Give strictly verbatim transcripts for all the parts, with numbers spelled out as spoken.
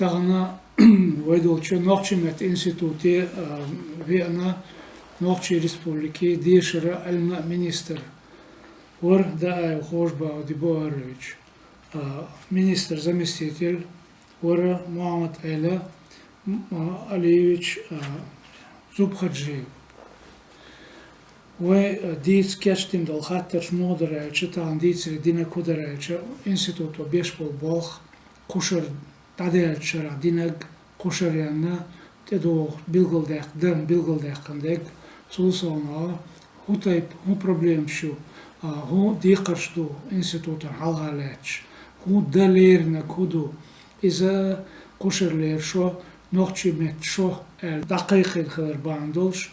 Тахана вай долча нохчий меттан институте, а, веана Нохчий Республики дешара, Ӏилмана министр вар Даев Хож-Баудий Баирович, а, министр заместитель вар Мухьаммад-Ӏела, м, а, Алиевич, а, Зубхаджиев. Вай, а, дийца кечдина дола хаттарш муха дар аьлча, тахана дийцаре динарг хӀу дар аьлча, институто беш бола болх кхушара дӀадаьллача шера динарг, кхушара янна, тӀедогӀуш билгалдаьккха, дан билгалдаьккхина дерг, цул совнагӀа, хӀу тайпа, хӀу проблемаш ю, а, хӀу декхарш ду институтан хьалха лаьтташ, хӀу дан леринарг хӀу ду, иза кхушара лераш, нохчий меттан шо аьлла дӀакхайкхийна хилар бахьан долаш,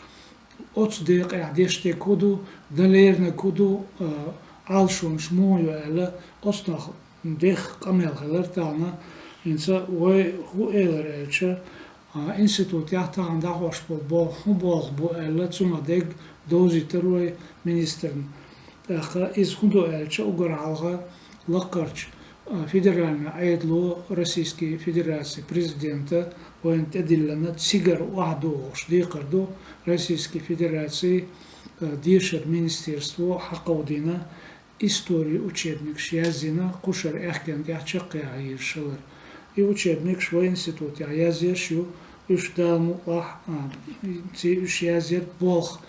оцу декъехь деш дерг хӀу ду, дан леринарг хӀу ду, а, Ӏалашонаш муха ю аьлла, оцунах дех къамел хилар тахана. ХӀинца вай хӀу элар аьлча, а, институтехь тахана дӀахьош болу болх хӀун болх бу аьлла, цунах дерг довзийтар вай министрна. ТӀаккха иза хӀун ду аьлча, уггар хьалха лаккхарчу, а, федеральни Ӏедало Российски Федерацин президента вайна тӀедиллина, цигара охьадогӀуш декхар ду Российски Федерацин, а, дешара министерство хьакховдийна, историн учебникаш язйина, кхушара аьхкенна тӀехь чаккхе яхьа йийраш хилар. И учебникаш вай институтехь язъеш ю, уьш Дала мукъалахь, а, ци уьш язъяр болх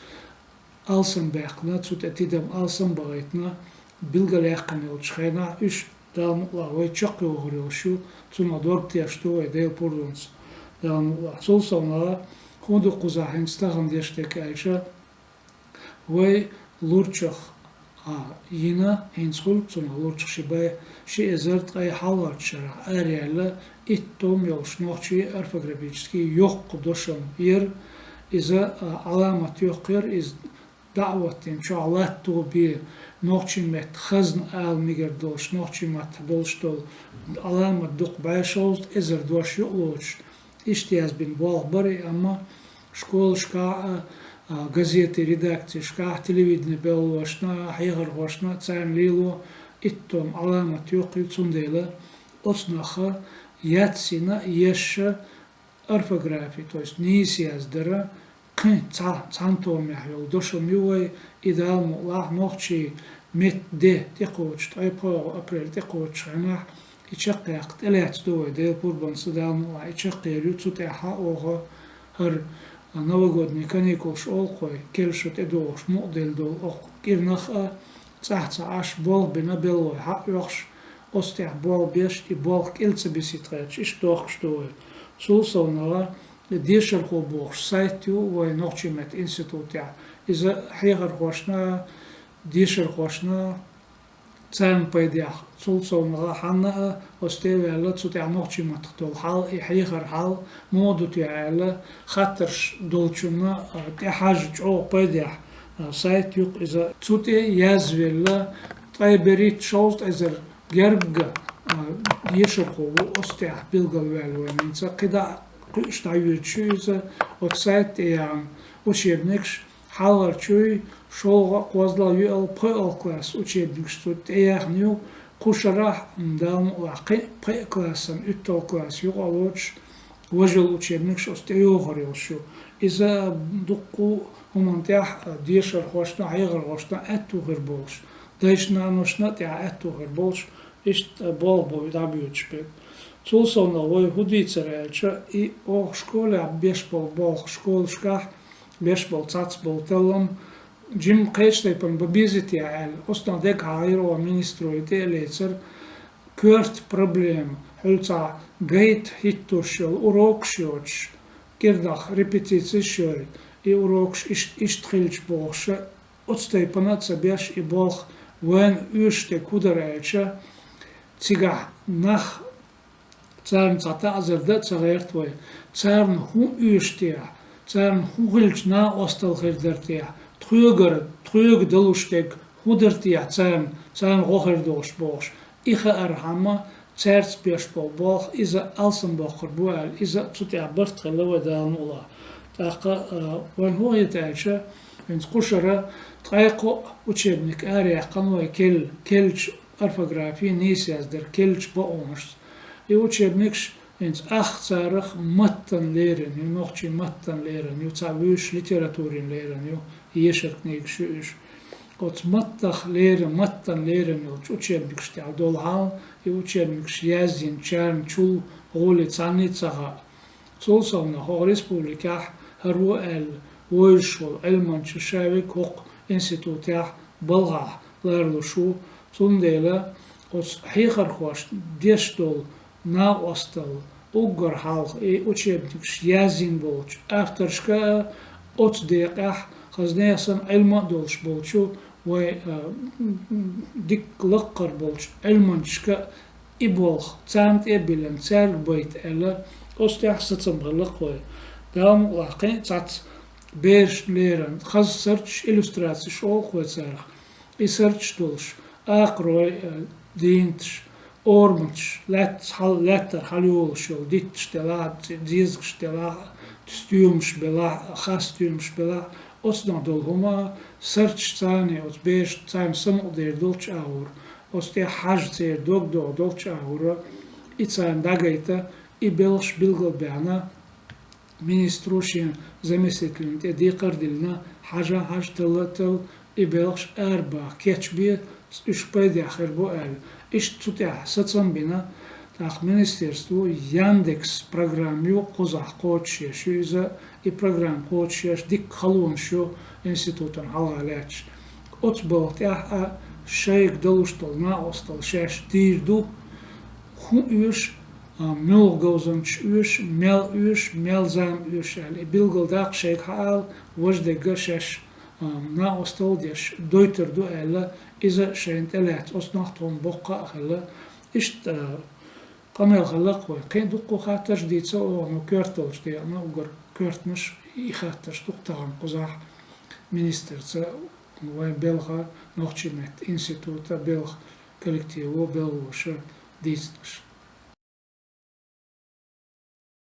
алсамбаьккхина, цу тӀе тидам алсамбахийтина, билгалъяьккхина йолчу хенахь, уьш Дала мукъалахь вай чекхйохур йолуш ю, цунах дог тешаш ду вай Делан пурбанца, Дала мукъалахь. Цул совнагӀа, хӀун ду кхузахь хӀинца тахана деш дерг аьлча, вай Лурчах, а, йина, хӀинца хуьлу цунах Лурчах ши бӀе, ши эзар ткъе хьалхарчу шарахь араяьлла, итт том йолуш нохчийн орфографически йоккха дошам яра, иза, а, Ӏаламат йоккхура, иза дӀа а хӀоттийна чохь латто бен, нохчийн меттан хазна ала мегар долуш, нохчийн маттахь долуш долу Ӏаламат дукха бӀе шовзткъа эзар дош юкъалоцуш, иштта язбина болх бара и, амма школашкахь а, а, газетийн редакцешкахь, телевиденин белхалошна а, хьехархошна а, царна лело итт том Ӏаламат йоккхуьйту, цундела оцу наха яцйина, ешша орфографи, то есть нийса яздара, кхин цхьа, цхьана томехь йолу дошам ю вай, и Дала мукъалахь нохчийн меттан де тӀекхочуш, ткъе пхоьалгӀа апрель тӀекхочучу хенахь, и чекхъяккха тӀелаьцна ду вай, Делан пурбанца, Дала мукъалахь, и чекхъер ю, цу тӀехь а оха хӀара новогодний каникулаш олу-кх вай, керла шо тӀедогӀуш мукъаделла долу окху кӀирнах а, цӀахь ца Ӏаш, болх бина белхалой хьаъ йохуш, оцу тӀехь болх беш, и болх кӀел ца бисийта хеташ, иштта дохкуш ду вай. Цул совнагӀа, дешархо бохуш сайт ю вай нохчийн меттан институтехь. Иза хьехархошна а, дешархошна а царна пайдехь, цул совнагӀа хьанна а оцу тӀе а ваьлла, цу тӀехь нохчийн маттах долу хьал, и хьехаран хьал муха ду те аьлла, хаттарш долчунна, а, тӀехьажа чӀогӀа пайдехь, а, сайт ю-кх иза. Цу тӀе язвелла ткъе берхӀитта шовзткъа эзар гергга, а, дешархо ву оцу тӀехь билгалваьлла вайн. ХӀинца кхидӀа а кхуьуш дӀайоьдуш ю иза, оцу сайта тӀе яьхна учебникаш, хьалхарчуй, шолгӀа а, кхозлагӀа а, йоьалгӀа а, пхоьалгӀа класс учебникаш цу тӀе яьхна ю, кхушарахь, м, Дала мукъалахь, кхин а пхеа классан, уьтталгӀа класс юкъа а лоцуш, важа йолу учебникаш оцу тӀе йохур йолуш ю. Иза дуккха а хӀуманна тӀехь, а, дешархошна а, хьехархошна а аьтту хир болуш, дайшна-наношна а тӀехь аьтту хир болуш, иштта болх бу дӀабоьдуш берг. Цул совнагӀа вай хӀун дийцар аьлча, и оха школехь беш болу болх, школашкахь беш болу цхьацца болу таллам, жимма кхечу тайпана бан безий те аьлла, оцунах дерг хьахийра оха министро, и тӀе а лецира, коьрта проблема, хьуьлла цхьа гайта хӀиттош йолу урокаш йоцуш, кӀирнах репетицеш йой, и урокаш иш-, иштта хилча бохуша, оцу тайпана а ца беш и болх, вайна оьшуш дерг хӀу дара аьлча, цигахь нах, царна цхьа таӀзар дан а ца гӀерта вай, царна хӀун оьшу техьа, царна хӀун хилча накъосталла хир дара техьа, тхоьгара, тхоьга далуш дерг хӀун дара техьа царна, царна гӀо хир долуш бохуш. И хаархьама, цаьрца беш болу болх, иза алсамбоккхур бу аьлла, иза цу тӀехь барт хилла вай, Дала мукъалахь. ТӀаккха, а, вайн хӀун хета аьлча, хӀинца кхушара ткъе кхоъ учебник араяьккхина вай кел-, керлачу орфографи, нийса яздар керлачу бакъонашца. И учебникаш ХӀинца ах царах маттан лерина ю, нохчийн маттан лерина ю, цхьа вуьйш литературин лерина ю, ешар книгаш ю уьш. Оцу маттах лерина, маттан лерина йолчу учебникаш тӀехь долу хьал, и учебникаш язйинчарна чул гӀоле цхьанна а ца хаьа. Цул совнаха хӀокху республикехь хӀара ву аьлла, вевзаш волу Ӏилманча ша вега хӀокху институтехь балхахь ларлуш ву, цундела оцу хьехархошна деш долу накъосталла уггар хьалха и учебникаш язйина болчу авторшка а, оцу декъехь хаза нехан санна Ӏилма а долуш болчу вайн, а, дика лаккхара болчу Ӏилманчашка а и болх царна тӀе а биллина, цаьрга байта аьлла, оцу тӀехь сацам хилла-кх вайн. Дала мукъалахь, кхин а цхьацца берашна лерина хаза сарташ, иллюстрацеш олу-кх вай царах. И сарташ долуш, акхарой, а, дийнаташ, орматаш, лаьттара хьал-, лаьттара хьалайолуш йолу дитташ делахь а, ци-, дезагаш делахь а, стоьмаш белахь а, хасстоьмаш белахь а, оцунах долу хӀума, сарташ царна, оцу берашна царна самукъадер долчу агӀор, оцу тӀехь хьажа церан дог догӀу долчу агӀора, и царна дӀагайта, и белхаш билгалбаьхна, министро шен заместителна тӀе декхар а диллина, хьажа, хьажа, талла, талла, и белхаш арабаха, кечбе, уьш пайдехь хир бу аьлла. Иштта цу тӀехь сацам бина, тӀаккха министерство Яндекс программа ю, кхузахь кхочушъеш ю иза, и программа кхочушъеш дикка халонаш ю институтана хьалха лаьтташ. Оцу балха тӀехь а шайга далуш долу накъосталла шаьш дийр ду, хӀун оьшу, а, муьлха говзанчаш оьшу, мел оьшу, мел зама оьшу аьлла. И билгалдаккха шайга хьаала, важа дерг а шаьш, а, накъосталла деш, дойтур ду аьлла, иза шайна тӀелаьцна оцунах тхуна боккха а хилла. Иштта, а, къамел хилла-кх вайн. Кхин а дуккха хаттарш дийца оха, ну, коьрталлаш декъна уггар коьртанаш, и хаттарш ду-кх тахана кхузахь министрца, вайн белхан, нохчийн меттан института белхан коллективо белхалоша дийцинарш.